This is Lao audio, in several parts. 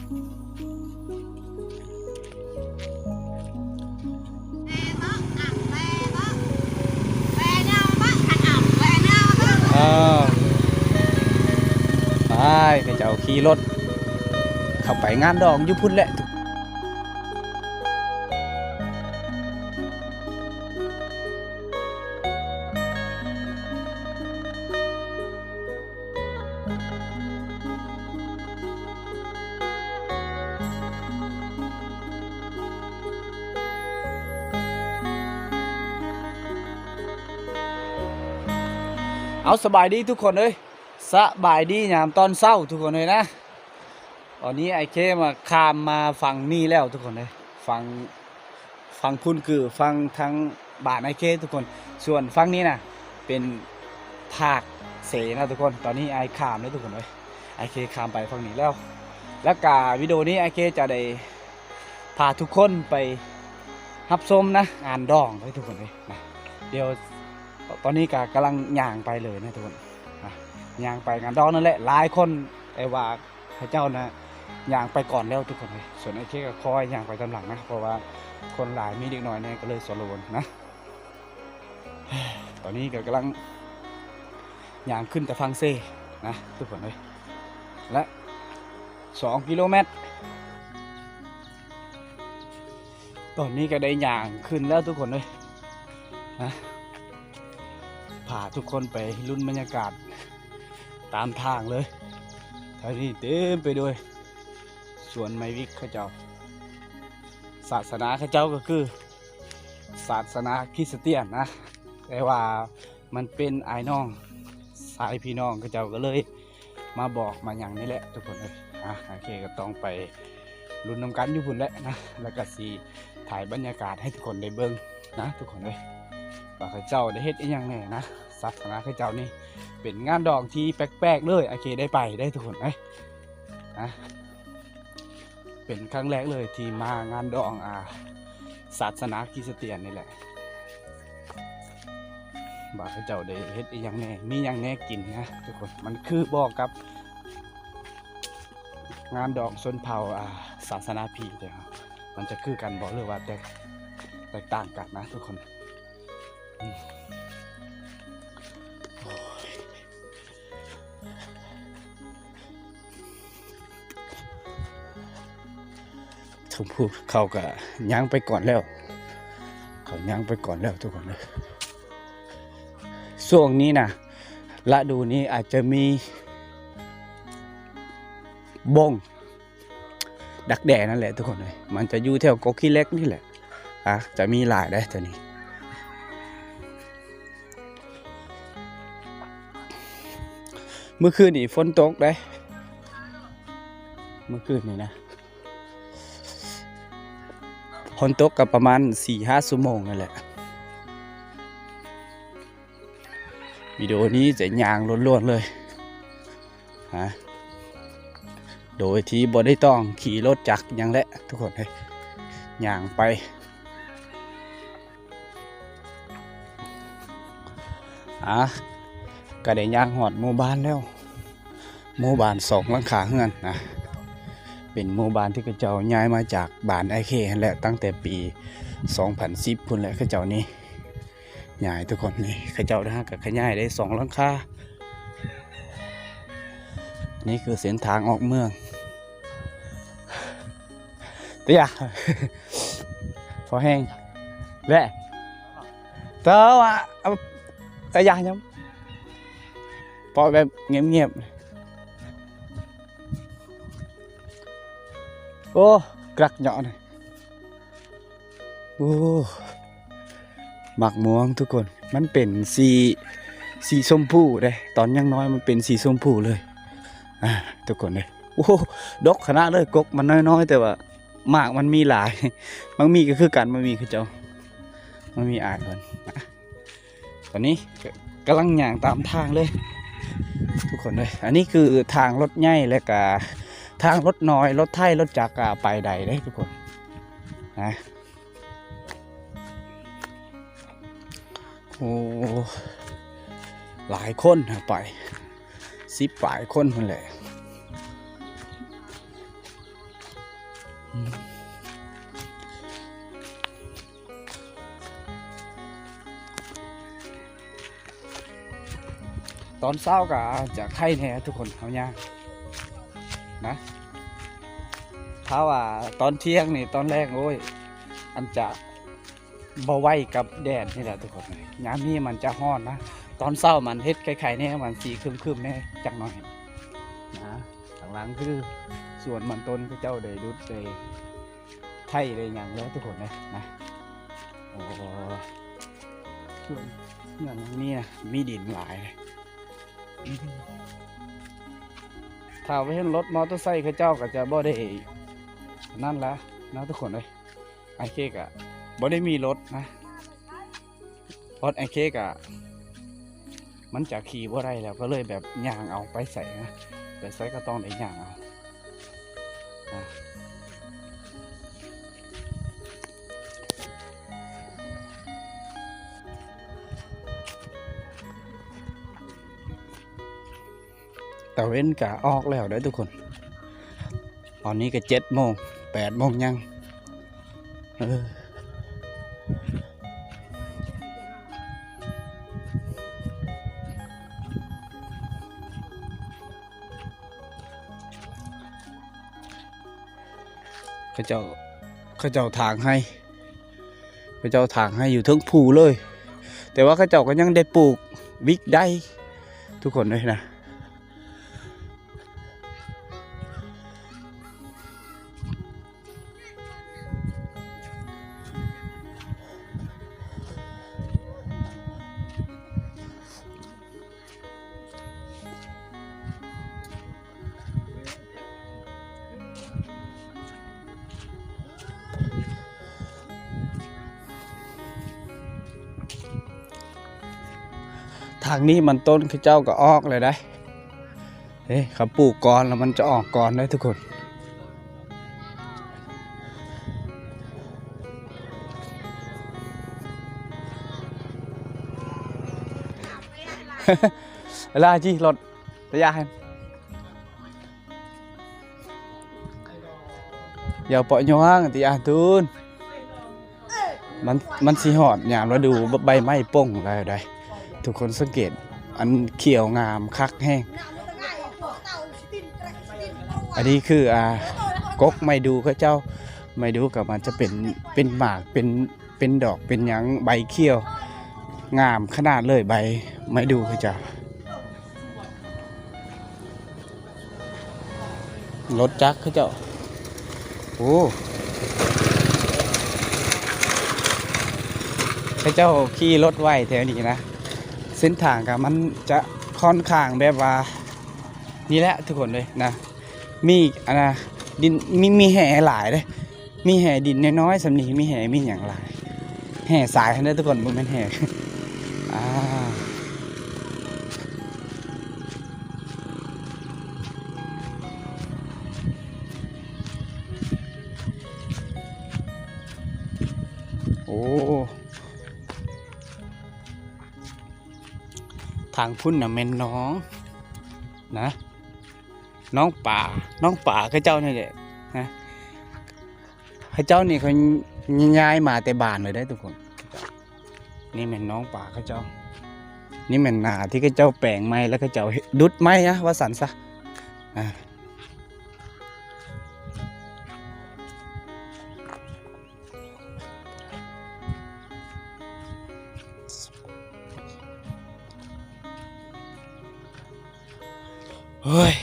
ເອີ ໄປ ເຂົາເຈົ້າຂີ່ລົດເຂົ້າໄປງານດອງຢູ່ພຸ້ນແຫຼະ. ເອົາ ສະບາຍດີທຸກຄົນເອີຍ ສະບາຍດີຍາມຕອນເຊົ້າທຸກຄົນເອີຍນະ. ຕອນນີ້ອ້າຍເຄມາ ຂ້າມມາຝັ່ງນີ້ແລ້ວທຸກຄົນເອີຍ ຝັ່ງ ຝັ່ງພຸ້ນຄືຝັ່ງທາງບ້ານອ້າຍເຄທຸກຄົນ. ສ່ວນຝັ່ງນີ້ນະເປັນພາກເຊນະທຸກຄົນ. ຕອນນີ້ອ້າຍຂ້າມແລ້ວທຸກຄົນເອີຍ ອ້າຍເຄຂ້າມໄປຝັ່ງນີ້ແລ້ວ. ແລ້ວກະວິດີໂອນີ້ອ້າຍເຄຈະໄດ້ພາທຸກຄົນໄປຮັບຊົມນະ ງານດອງເດີທຸກຄົນເອີຍນະ. ດຽວ ຕອນນີ້ກະກຳລັງຍ່າງໄປເລີຍນະທຸກຄົນ ນະ ຍ່າງໄປງານດອງນັ້ນແຫຼະ. ຫຼາຍຄົນ ແຕ່ວ່າ ເຂົາເຈົ້ານະຍ່າງໄປກ່ອນແລ້ວທຸກຄົນເອີຍ ສ່ວນອ້າຍເຄກໍຄ່ອຍຍ່າງໄປຕາມຫຼັງນະ ເພາະວ່າຄົນຫຼາຍ ມີເດັກນ້ອຍແດ່ ກໍເລີຍຊົນລະວົນນະ. ຕອນນີ້ກໍກຳລັງຍ່າງຂຶ້ນແຕ່ຝັ່ງເຊນະທຸກຄົນເອີຍ ແລະ ສອງກິໂລແມັດ. ຕອນນີ້ກໍໄດ້ຍ່າງຂຶ້ນແລ້ວທຸກຄົນເອີຍນະ ພາທຸກຄົນໄປລຸ້ນບັນຍາກາດຕາມທາງເລີຍ. ທາງນີ້ເຕັມໄປດ້ວຍສວນໄມ້ວິກເຂົາເຈົ້າ. ສາສະໜາເຂົາເຈົ້າກໍຄືສາສະໜາຄຣິສຕຽນນະ ແຕ່ວ່າ ມັນເປັນອ້າຍນ້ອງ ສາຍພີ່ນ້ອງເຂົາເຈົ້າກໍເລີຍມາບອກມາຫຍັງນີ້ແຫຼະທຸກຄົນເອີຍ. ອ່າ ໂອເຄ ກໍຕ້ອງໄປລຸ້ນນຳກັນຢູ່ພຸ້ນແຫຼະນະ ແລ້ວກໍຊິຖ່າຍບັນຍາກາດໃຫ້ທຸກຄົນໄດ້ເບິ່ງນະທຸກຄົນເອີຍ ວ່າເຂົາເຈົ້າໄດ້ເຮັດອີ່ຫຍັງແດ່ນະ. ສາສະໜາເຂົາເຈົ້ານີ້ເປັນງານດອງທີ່ແປກໆເລີຍ ໂອເຄ ໄດ້ໄປເດ້ທຸກຄົນເອີຍນະ. ເປັນຄັ້ງແລກເລີຍທີ່ມາງານດອງ ອ່າ ສາສະໜາຄຣິສຕຽນນີ້ແຫຼະ ວ່າເຂົາເຈົ້າໄດ້ເຮັດອີ່ຫຍັງແດ່ ມີຫຍັງແດ່ກິນນະທຸກຄົນ. ມັນຄືບໍ່ກັບງານດອງຊົນເຜົ່າ ອ່າ ສາສະໜາພີແຕ່ ມັນຈະຄືກັນບໍ່ ຫຼືວ່າແຕກ ແຕກຕ່າງກັນນະທຸກຄົນ. ອືມ ໂອ້ຍ ຊົມພູເຂົາກະຍ່າງໄປກ່ອນແລ້ວ ເຂົາຍ່າງໄປກ່ອນແລ້ວທຸກຄົນເອີຍ. ຊ່ວງນີ້ນະ ລະດູນີ້ອາດຈະມີບົ້ງ ດັກແດ້ນັ້ນແຫຼະທຸກຄົນເອີຍ ມັນຈະຢູ່ແຖວກົກຂີ້ເຫຼັກນີ້ແຫຼະ. ອ່າ ຈະມີຫຼາຍເດ້ຕົວນີ້. ມື້ຄືນນີ້ຝົນຕົກເດ້ ມື້ຄືນນີ້ນະ ຝົນຕົກກໍປະມານສີ່ຫ້າຊົ່ວໂມງນັ້ນແຫຼະ. ວິດີໂອນີ້ຈະຍ່າງລ້ວນໆເລີຍ ຮະ ໂດຍທີ່ບໍ່ໄດ້ຕ້ອງຂີ່ລົດຈັກຫຍັງແຫຼະທຸກຄົນເອີຍ ຍ່າງໄປ. ອ່າ ກໍໄດ້ຍ່າງຮອດໝູ່ບ້ານແລ້ວ ໝູ່ບ້ານສອງຫຼັງຄາເຮືອນນະ ເປັນໝູ່ບ້ານທີ່ເຂົາເຈົ້າຍ້າຍມາຈາກບ້ານອ້າຍເຄຫັ້ນແຫຼະ ຕັ້ງແຕ່ປີສອງພັນສິບພຸ້ນແຫຼະ ເຂົາເຈົ້ານີ້ ຍາຍທຸກຄົນ ນີ້ເຂົາເຈົ້າຫາກໍຂະຫຍາຍໄດ້ສອງຫຼັງຄາ. ນີ້ຄືເສັ້ນທາງອອກເມືອງ ຕະຢາ ພໍແຮງແຫຼະ ແຕ່ວ່າ ເອົາ ຕະຢາຫຍັງ ເພາະແບບງຽບໆ. ໂອ້ ກລັກເຍາະນີ້. ໂອ້ ໝາກມ່ວງທຸກຄົນ ມັນເປັນສີ ສີຊົມພູເດ້ ຕອນຍັງນ້ອຍມັນເປັນສີຊົມພູເລີຍ ອ່າ ທຸກຄົນເດ້. ໂອ້ ດົກຂະໜາດເລີຍ ກົກມັນນ້ອຍໆ ແຕ່ວ່າໝາກມັນມີຫຼາຍ. ໝາກມີກໍຄືກັນ ໝາກມີຄືເຈົ້າ ໝາກມີອ້າຍເພິ່ນ. ຕອນນີ້ກຳລັງຍ່າງຕາມທາງເລີຍທຸກຄົນເອີຍ. ອັນນີ້ຄືທາງລົດໃຫຍ່ ແລະກະທາງລົດນ້ອຍ ລົດໄຖ ລົດຈັກກະໄປໄດ້ເດ້ທຸກຄົນນະ. ໂອ້ ຫຼາຍຄົນໄປ ສິບປາຍຄົນພຸ້ນແຫຼະ. ຕອນເຊົ້າກໍຈະໄຄແດ່ທຸກຄົນ ເຮົາຍ່າງນະ. ຖ້າວ່າຕອນທ່ຽງນີ້ ຕອນແລງ ໂອ້ຍ ອັນຈະບໍ່ໄຫວກັບແດດນີ້ແຫຼະທຸກຄົນ. ຍາມນີ້ມັນຈະຮ້ອນນະ. ຕອນເຊົ້າມັນເຮັດໄຄໆແດ່ ມັນຊິຄຶ້ມໆແດ່ຈັກໜ້ອຍນະ. ຂ້າງຫຼັງຄືສວນມັນຕົ້ນ ເຂົາເຈົ້າໄດ້ດຸດໄດ້ໄຖໄດ້ຫຍັງແລ້ວທຸກຄົນເອີຍນະ. ໂອ້ ສວນເຮືອນຫຼັງນີ້ນະ ມີດິນຫຼາຍ. ຖ້າວ່າເຫັນລົດມໍເຕີໄຊເຂົາເຈົ້າກໍຈະບໍ່ໄດ້ນັ້ນລະນະທຸກຄົນເອີຍ. ອ້າຍເຄກະບໍ່ໄດ້ມີລົດນະ. ຮອດອ້າຍເຄກະ ມັນຈະຂີ່ບໍ່ໄດ້ແລ້ວ ກໍເລີຍແບບຍ່າງເອົາ ໄປໃສນະ ໄປໃສກໍຕ້ອງໄດ້ຍ່າງເອົານະ. ຕາເວັນກະອອກແລ້ວເດີທຸກຄົນ. ຕອນນີ້ກະເຈັດໂມງ ແປດໂມງຍັງ. ເອີ ເຂົາເຈົ້າ ເຂົາເຈົ້າຖາງໄຮ່ ເຂົາເຈົ້າຖາງໄຮ່ຢູ່ເທິງພູເລີຍ. ແຕ່ວ່າເຂົາເຈົ້າກໍຍັງໄດ້ປູກວິກໄດ້ທຸກຄົນເລີຍນະ. ທາງນີ້ມັນຕົ້ນເຂົາເຈົ້າກໍອອກແລ້ວໄດ໋. ເອີ ເຂົາປູກກ່ອນແລ້ວມັນຈະອອກກ່ອນເດີທຸກຄົນ. ລາຈີລົດ ລະຍະຫັ້ນ ຢ່າເປາະຍອງຕິອາຕູນ. ມັນ ມັນຊິຮອດຍາມລະດູ ບ- ໃບໄມ້ປົ່ງແລ້ວໄດ໋ ທຸກຄົນສັງເກດ ອັນຂຽວງາມຄັກແຮງ. ອັນນີ້ຄື ອ່າ ກົກໄມ້ດູເຂົາເຈົ້າ ໄມ້ດູກໍມັນຈະເປັນ ເປັນໝາກ ເປັນ ເປັນດອກ ເປັນຫຍັງ ໃບຂຽວ ງາມຂະໜາດເລີຍ ໃບໄມ້ດູເຂົາເຈົ້າ. ລົດຈັກເຂົາເຈົ້າ ໂອ້ ເຂົາເຈົ້າຂີ່ລົດໄວແຖວນີ້ນະ. ເສັ້ນທາງກໍມັນຈະຂ້ອນຂ້າງແບບວ່ານີ້ແຫຼະທຸກຄົນເລີຍນະ. ມີອັນນະ ດິນ ມີ ມີແຮ່ຫຼາຍເດ້ ມີແຮ່ດິນນ້ອຍໆສ່ຳນີ້ ມີແຮ່ມີຫຍັງຫຼາຍ ແຮ່ຊາຍຫັ້ນເດີທຸກຄົນ ບໍ່ແມ່ນແຮ່ ອ່າ ໂອ້ ທາງພຸ້ນນະແມ່ນໜອງນະ ໜອງປາ ໜອງປາເຂົາເຈົ້ານີ້ແຫຼະນະ. ເຂົາເຈົ້ານີ້ເຂົາຍ້າຍມາແຕ່ບ້ານເລີຍເດ້ທຸກຄົນ. ນີ້ແມ່ນໜອງປາເຂົາເຈົ້າ ນີ້ແມ່ນນາທີ່ເຂົາເຈົ້າແປງໃໝ່ ແລ້ວເຂົາເຈົ້າດຸດໃໝ່ນະ ວ່າຊັ້ນຊະ ອ່າ. ເຮີ້ຍ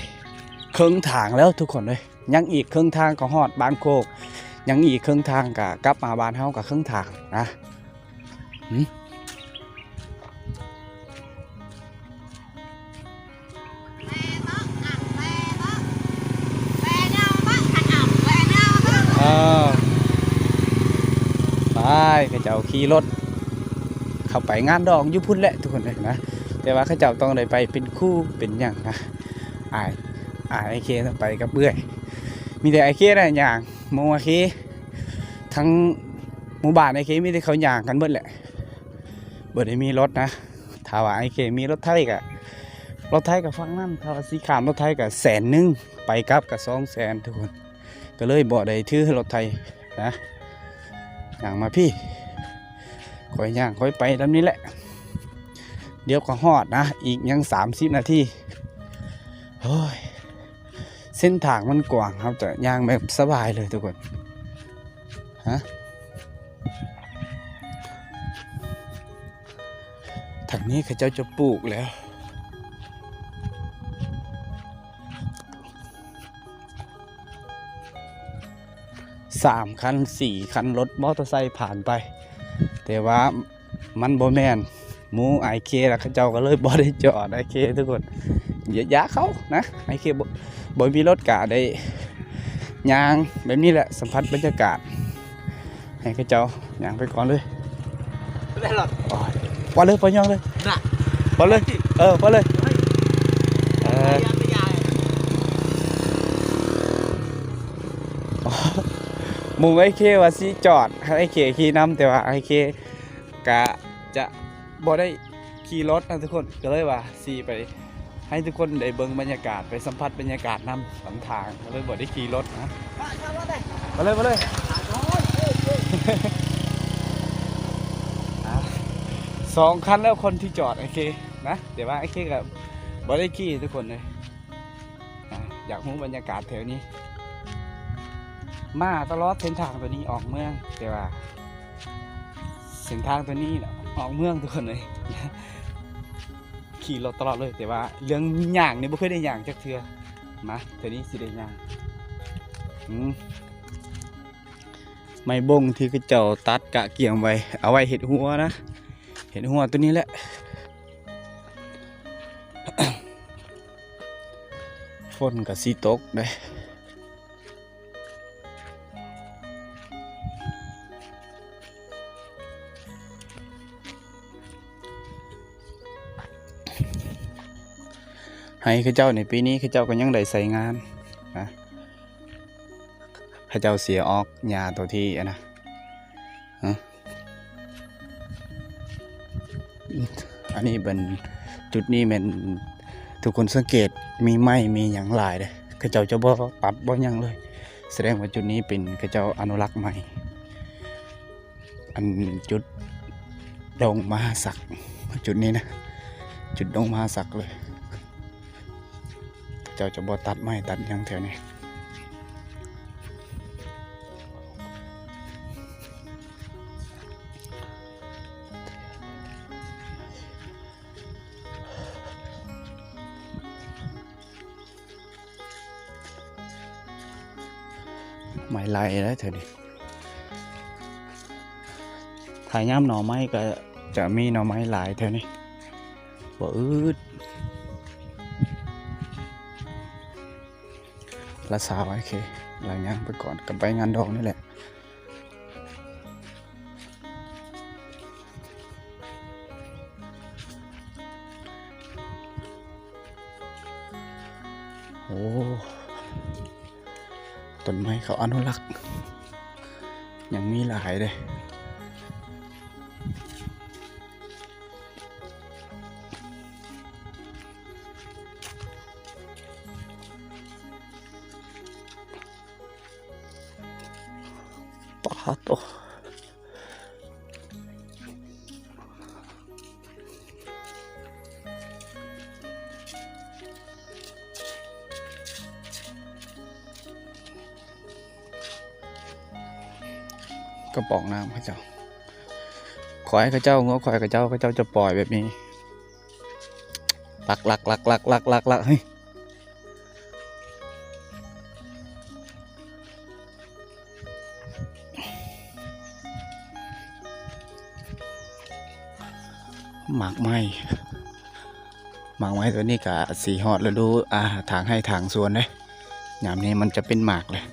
ເຄິ່ງທາງແລ້ວທຸກຄົນເອີຍ ຍັງອີກເຄິ່ງທາງກໍຮອດບ້ານໂຄກ ຍັງອີກເຄິ່ງທາງກໍກັບມາບ້ານເຮົາ ກໍເຄິ່ງທາງນະ. ຫື ເອີ ໄປ ເຂົາເຈົ້າຂີ່ລົດເຂົ້າໄປງານດອງຢູ່ພຸ້ນແຫຼະທຸກຄົນເອີຍນະ ແຕ່ວ່າເຂົາເຈົ້າຕ້ອງໄດ້ໄປເປັນຄູ່ເປັນຫຍັງນະ. ອ້າຍ ອ້າຍເຄໄປກັບເອື້ອຍ ມີແຕ່ອ້າຍເຄນະຍ່າງ ໝູ່ອ້າຍເຄ ທັງໝູ່ບ້ານອ້າຍເຄມີແຕ່ເຂົາຍ່າງກັນເບິດແຫຼະ ບໍ່ໄດ້ມີລົດນະ. ຖ້າວ່າອ້າຍເຄມີລົດໄຖກະ ລົດໄຖກະຝັ່ງນັ້ນ ຖ້າວ່າຊິຂ້າມລົດໄຖກະແສນໜຶ່ງ ໄປກັບກະສອງແສນທຸກຄົນ. ກໍເລີຍບໍ່ໄດ້ຖືລົດໄຖນະ. ຍ່າງມາພີ້ ຂ້ອຍຍ່າງຂ້ອຍໄປນຳນີ້ແຫຼະ ດຽວກໍຮອດນະ ອີກຍັງສາມສິບນາທີ. ໂອ້ຍ ເສັ້ນທາງມັນກວ້າງ ເຮົາຈະຍ່າງແບບສະບາຍເລີຍທຸກຄົນ. ຮະ ທາງນີ້ເຂົາເຈົ້າຈະປູກແລ້ວ ສາມຄັນ ສີ່ຄັນ ລົດມໍເຕີໄຊຜ່ານໄປ ແຕ່ວ່າມັນບໍ່ແມ່ນໝູ່ອ້າຍເຄ ແລ້ວເຂົາເຈົ້າກໍເລີຍບໍ່ໄດ້ຈອດອ້າຍເຄທຸກຄົນ. ຢ່າ ຢ່າເຂົານະ ອ້າຍເຄບໍ່ ບໍ່ມີລົດກະໄດ້ຍ່າງແບບນີ້ແຫຼະ ສຳຜັດບັນຍາກາດ. ໃຫ້ເຂົາເຈົ້າຍ່າງໄປກ່ອນເລີຍ ໄດ້ລອດ ໂອ້ຍ ໄປເລີຍ ໄປຍ່າງເລີຍນະ ໄປເລີຍ ເອີ ໄປເລີຍ ເອີ ໝູ່ອ້າຍເຄວ່າຊິຈອດໃຫ້ອ້າຍເຄຂີ່ນຳ ແຕ່ວ່າອ້າຍເຄກະຈະບໍ່ໄດ້ ຂີ່ລົດນະທຸກຄົນ ກໍເລີຍວ່າຊິໄປໃຫ້ທຸກຄົນໄດ້ເບິ່ງບັນຍາກາດ ໄປສຳຜັດບັນຍາກາດນຳນຳທາງ ກໍເລີຍບໍ່ໄດ້ຂີ່ລົດນະ. ໄປເລີຍ ໄປເລີຍ ອ່າ ສອງຄັນແລ້ວຄົນທີ່ຈອດ ໂອເຄນະ ແຕ່ວ່າ ໂອເຄ ກໍບໍ່ໄດ້ຂີ່ທຸກຄົນເລີຍ. ອ່າ ຢາກຮູ້ບັນຍາກາດແຖວນີ້ ມາຕະຫຼອດເສັ້ນທາງຕົວນີ້ອອກເມືອງ ແຕ່ວ່າເສັ້ນທາງຕົວນີ້ນະອອກເມືອງທຸກຄົນເລີຍ ຂີ່ລົດຕະຫຼອດເລີຍ ແຕ່ວ່າເລື່ອງຍ່າງນີ້ບໍ່ເຄີຍໄດ້ຍ່າງຈັກເທື່ອ. ມາເທື່ອນີ້ຊິໄດ້ຍ່າງ ອືມ ໄມ້ບົງທີ່ເຂົາເຈົ້າຕັດກະກຽມໄວ້ ເອົາໄວ້ເຮັດຮົ້ວນະ ເຮັດຮົ້ວຕົວນີ້ແຫຼະ. ຝົນກໍຊິຕົກເດ້ ໄຮ່ເຂົາເຈົ້ານີ້ ປີນີ້ເຂົາເຈົ້າກໍຍັງໄດ້ໃຊ້ງານນະ ເຂົາເຈົ້າເສຍອອກຫຍ້າຕົວທີ່ອັນນະ ຮະ ອັນນີ້ເປັນ ຈຸດນີ້ແມ່ນ ທຸກຄົນສັງເກດ ມີໄມ້ມີຫຍັງຫຼາຍເດ້ ເຂົາເຈົ້າຈະບໍ່ຕັດບໍ່ຫຍັງເລີຍ ສະແດງວ່າຈຸດນີ້ເປັນ ເຂົາເຈົ້າອະນຸລັກໄມ້ ອັນຈຸດດົງມະຫາສັກ ຈຸດນີ້ນະ ຈຸດດົງມະຫາສັກເລີຍ. ເຈົ້າຈະບໍ່ຕັດໄມ້ຕັດຫຍັງແຖວນີ້ ໄມ້ໄລ່ເດ້ແຖວນີ້ ຖ້າຍາມໜໍ່ໄມ້ກໍຈະມີໜໍ່ໄມ້ຫຼາຍແຖວນີ້ ບໍ່ອຶດ. ລະຊາວ ໂອເຄ ລະຍ່າງໄປກ່ອນ ກັບໄປງານດອງນີ້ແຫຼະ. ໂອ້ ຕົ້ນໄມ້ເຂົາອະນຸລັກ ຍັງມີຫຼາຍເດ້. ປາດໂທ້ ກະປ໋ອງນ້ຳເຂົາເຈົ້າ ຄວາຍເຂົາເຈົ້າ ງົວຄວາຍເຂົາເຈົ້າ ເຂົາເຈົ້າຈະປ່ອຍແບບນີ້ ລັກໆໆໆໆ ເຮີ້ຍ. ໝາກໄມ້ ໝາກໄມ້ຕົວນີ້ກະຊິຮອດລະດູ ອ່າ ຖາງໄຮ່ຖາງສວນເດ້ ຍາມນີ້ມັນຈະເປັນໝາກເລີຍ.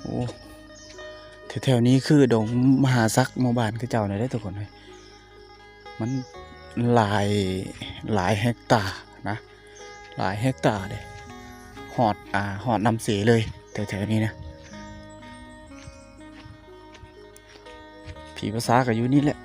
ໂອ້ ແຖວໆນີ້ຄືດົງມະຫາສັກ ໝູ່ບ້ານເຂົາເຈົ້ານີ້ເດ້ທຸກຄົນເອີຍ. ມັນຫຼາຍ ຫຼາຍເຮັກຕານະ ຫຼາຍເຮັກຕາເດ້ ຮອດ ອ່າ ຮອດນ້ຳເຊເລີຍ ແຖວໆນີ້ນະ. ຜີພາສາກໍຢູ່ນີ້ແຫຼະ.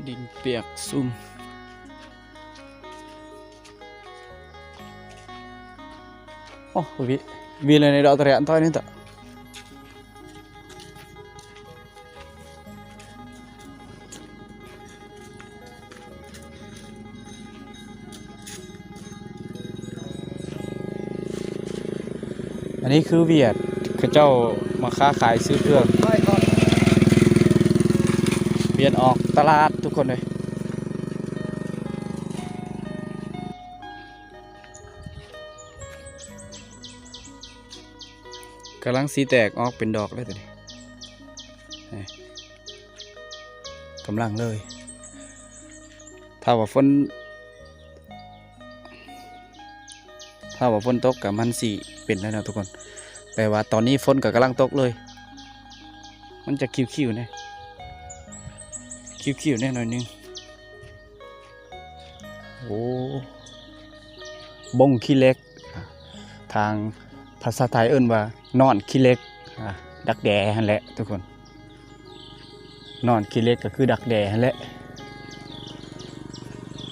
ດິນປຽກຊຸ່ມ. ໂອ້ ວິ ວິເລີຍໃນດອກຕະແລນຕ້ອຍນີ້ຕະ. ອັນນີ້ຄືຫວຽດ ເຂົາເຈົ້າມາຄ້າຂາຍຊື້ເຄື່ອງ ຫວຽດອອກຕະຫຼາດທຸກຄົນເລີຍ. ກຳລັງຊິແຕກອອກເປັນດອກເລີຍໂຕນີ້ ກຳລັງເລີຍ. ຖ້າວ່າຝົນ ຖ້າວ່າຝົນຕົກກໍມັນຊິເປັນແລ້ວເນາະທຸກຄົນ. ແຕ່ວ່າຕອນນີ້ຝົນກໍກຳລັງຕົກເລີຍ ມັນຈະຂິ້ວໆແດ່ ຂິ້ວໆແດ່ໜ້ອຍໜຶ່ງ. ໂອ້ ບົ້ງຂີ້ເຫຼັກ ທາງພາສາໄທເອີ້ນວ່າໜອນຂີ້ເຫຼັກ ອາ ດັກແດ້ຫັ້ນແຫຼະທຸກຄົນ. ໜອນຂີ້ເຫຼັກກໍຄືດັກແດ້ຫັ້ນແຫຼະ.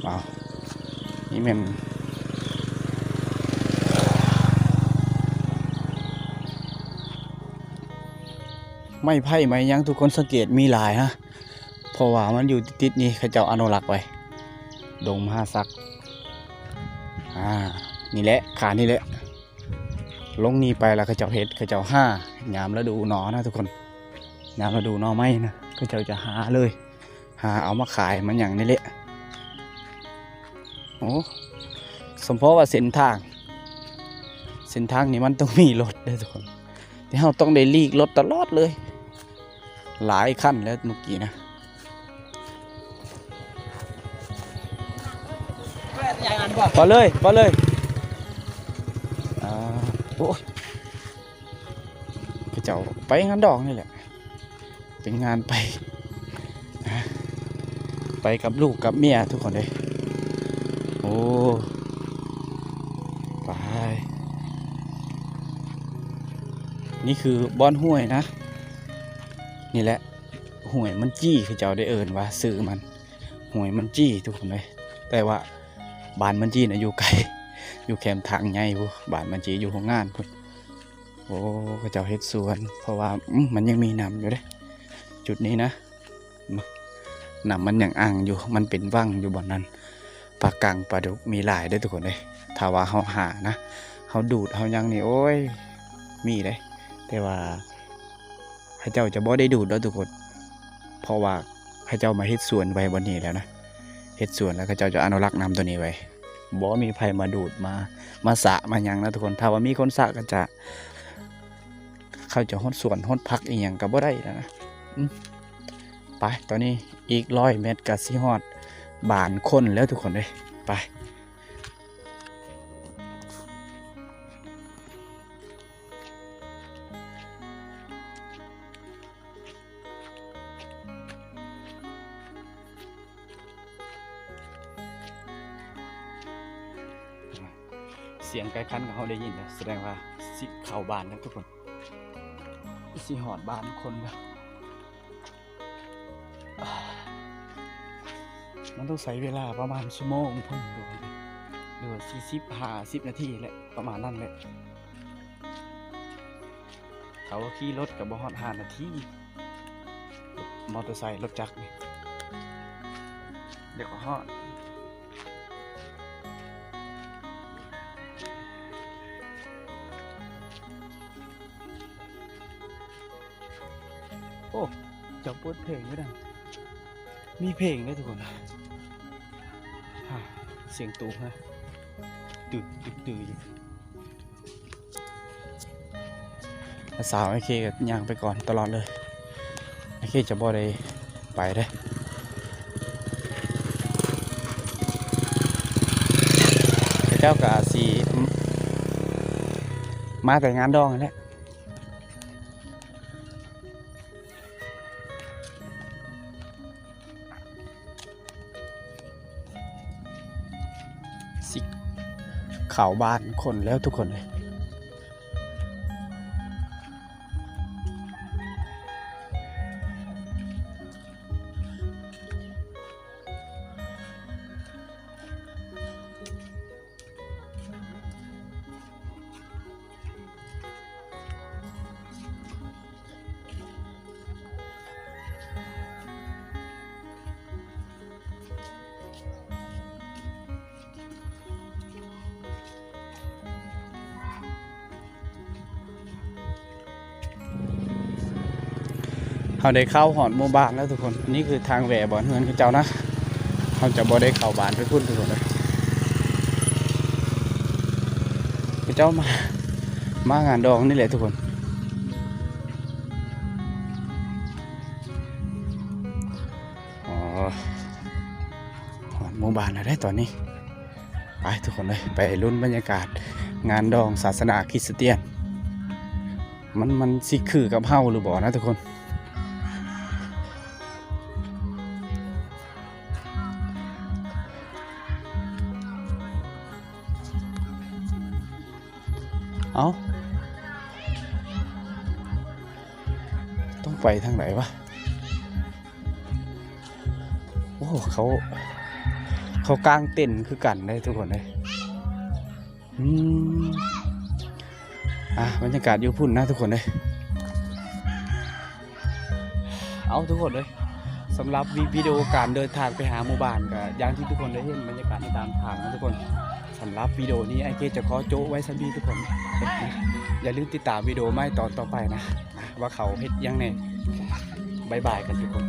ວ້າວ ນີ້ແມ່ນໄມ້ໄຜ່ໄມ້ຫຍັງ ທຸກຄົນສັງເກດມີຫຼາຍນະ. ເພາະວ່າມັນຢູ່ຕິດໆນີ້ ເຂົາເຈົ້າອະນຸລັກໄວ້ ດົງມະຫາສັກ. ອາ ນີ້ແຫຼະ ຂານີ້ແຫຼະ ລົງນີ້ໄປແລ້ວເຂົາເຈົ້າເຮັດ ເຂົາເຈົ້າຫາຍາມລະດູໜໍ່ນະທຸກຄົນ. ຍາມລະດູໜໍ່ໄມ້ນະ ເຂົາເຈົ້າຈະຫາເລີຍ ຫາເອົາມາຂາຍມາຫຍັງນີ້ແຫຼະ. ໂອ້ ສົມພໍວ່າເສັ້ນທາງ ເສັ້ນທາງນີ້ມັນຕ້ອງມີລົດເດີທຸກຄົນ ທີ່ເຮົາຕ້ອງໄດ້ຫຼີກລົດຕະຫຼອດເລີຍ. ຫຼາຍຄັນແລ້ວເມື່ອກີ້ນະ. ເອົາເລີຍ ເອົາເລີຍ. ອ່າ ໂອ້ຍ ເຂົາເຈົ້າໄປງານດອງນີ້ແຫຼະ ເປັນງານໄປ ໄປກັບລູກກັບເມຍທຸກຄົນເດ້. ໂອ້ ໄປ ນີ້ຄືບ່ອນຫ້ວຍນະ ນີ້ແຫຼະ ຫ້ວຍມັນຈີ່ ເຂົາເຈົ້າໄດ້ເອີ້ນວ່າຊື່ມັນ ຫ້ວຍມັນຈີ່ທຸກຄົນເອີຍ. ແຕ່ວ່າບ້ານມັນຈີ່ນະຢູ່ໄກ ຢູ່ແຄມທາງໃຫຍ່ພຸ້ນ ບ້ານມັນຈີ່ຢູ່ໂຮງງານພຸ້ນ. ໂອ້ ເຂົາເຈົ້າເຮັດສວນ ເພາະວ່າ ອືມ ມັນຍັງມີນ້ຳຢູ່ເດ້ ຈຸດນີ້ນະ ນ້ຳມັນຍັງອັ່ງຢູ່ ມັນເປັນວັງຢູ່ບ່ອນນັ້ນ. ປາກັງປາດຸກມີຫຼາຍເດີ້ທຸກຄົນເອີຍ. ຖ້າວ່າເຮົາຫານະ ເຮົາດູດເຮົາຫຍັງນີ້ ໂອ້ຍ ມີເດ້ ແຕ່ວ່າເຂົາເຈົ້າຈະບໍ່ໄດ້ດູດດອກທຸກຄົນ ເພາະວ່າເຂົາເຈົ້າມາເຮັດສວນໄວ້ບ່ອນນີ້ແລ້ວນະ ເຮັດສວນແລ້ວເຂົາເຈົ້າຈະອະນຸລັກນ້ຳໂຕນີ້ໄວ້ ບໍ່ມີໃຜມາດູດ ມາ ມາສະມາຫຍັງນະທຸກຄົນ. ຖ້າວ່າມີຄົນສະກໍຈະ ເຂົາຈະຫົດສວນຫົດຜັກອີ່ຫຍັງກໍບໍ່ໄດ້ແລ້ວນະ. ອືມ ໄປ ຕອນນີ້ອີກຮ້ອຍແມັດກໍຊິຮອດບ້ານຄົນແລ້ວທຸກຄົນເອີຍ. ໄປ ສຽງໄກ່ຂັນກໍເຮົາໄດ້ຍິນແລ້ວ ສະແດງວ່າຊິເຂົ້າບ້ານແລ້ວທຸກຄົນ ຊິຮອດບ້ານຄົນແລ້ວ. ມັນຕ້ອງໃຊ້ເວລາປະມານຊົ່ວໂມງພຸ້ນ ຫຼືວ່າສີ່ສິບ ຫ້າສິບນາທີແຫຼະ ປະມານນັ້ນແຫຼະ. ຖ້າວ່າຂີ່ລົດກໍບໍ່ຮອດຫ້ານາທີ ມໍເຕີໄຊ ລົດຈັກນີ້ ດຽວກໍຮອດ. ໂອ້ ເຈົ້າເປີດເພງຢູ່ນັ້ນ ມີເພງເດ້ທຸກຄົນ. ຮະ ສຽງຕູບ ຮະ ຕຶກ ຕຶກ ຕຶກຢູ່. ສາວໄອເຄກໍຍ່າງໄປກ່ອນຕະຫຼອດເລີຍ ໄອເຄຈະບໍ່ໄດ້ໄປເດ້. ເຂົາເຈົ້າກໍອາດຊິມາແຕ່ງານດອງຫັ້ນແຫຼະ. ຊິເຂົ້າບ້ານຄົນແລ້ວທຸກຄົນເອີຍ. ເຮົາໄດ້ເຂົ້າຮອດໝູ່ບ້ານແລ້ວທຸກຄົນ. ນີ້ຄືທາງແວ່ບ່ອນເຮືອນເຂົາເຈົ້ານະ. ເຮົາຈະບໍ່ໄດ້ເຂົ້າບ້ານໄປພຸ້ນທຸກຄົນເອີຍ. ເຂົາເຈົ້າມາ ມາງານດອງນີ້ແຫຼະທຸກຄົນ. ອໍ ຮອດໝູ່ບ້ານແລ້ວເດ້ຕອນນີ້. ໄປທຸກຄົນເອີຍ ໄປລຸ້ນບັນຍາກາດງານດອງສາສະໜາຄຣິສຕຽນ. ມັນ ມັນຊິຄືກັບເຮົາຫຼືບໍ່ນະທຸກຄົນ. ເອົ້າ ຕ້ອງໄປທາງໃດວະ? ໂອ້ ເຂົາ ເຂົາກາງເຕັນຄືກັນເດ້ທຸກຄົນເດ້. ອືມ ອ່າ ບັນຍາກາດຢູ່ພຸ້ນນະທຸກຄົນເດ້. ເອົາທຸກຄົນເອີຍ ສຳລັບວິ ວິດີໂອການເດີນທາງໄປຫາໝູ່ບ້ານ ກໍຢ່າງທີ່ທຸກຄົນໄດ້ເຫັນບັນຍາກາດໃນຕາມທາງນະທຸກຄົນ. ສຳລັບວິດີໂອນີ້ ອ້າຍເກຈະຂໍໂຈະໄວ້ສ່ຳນີ້ທຸກຄົນ. ຢ່າລືມຕິດຕາມວິດີໂອໃໝ່ຕອນຕໍ່ໄປນະ ວ່າເຂົາເຮັດຫຍັງແດ່. ບາຍບາຍກັນທຸກຄົນ.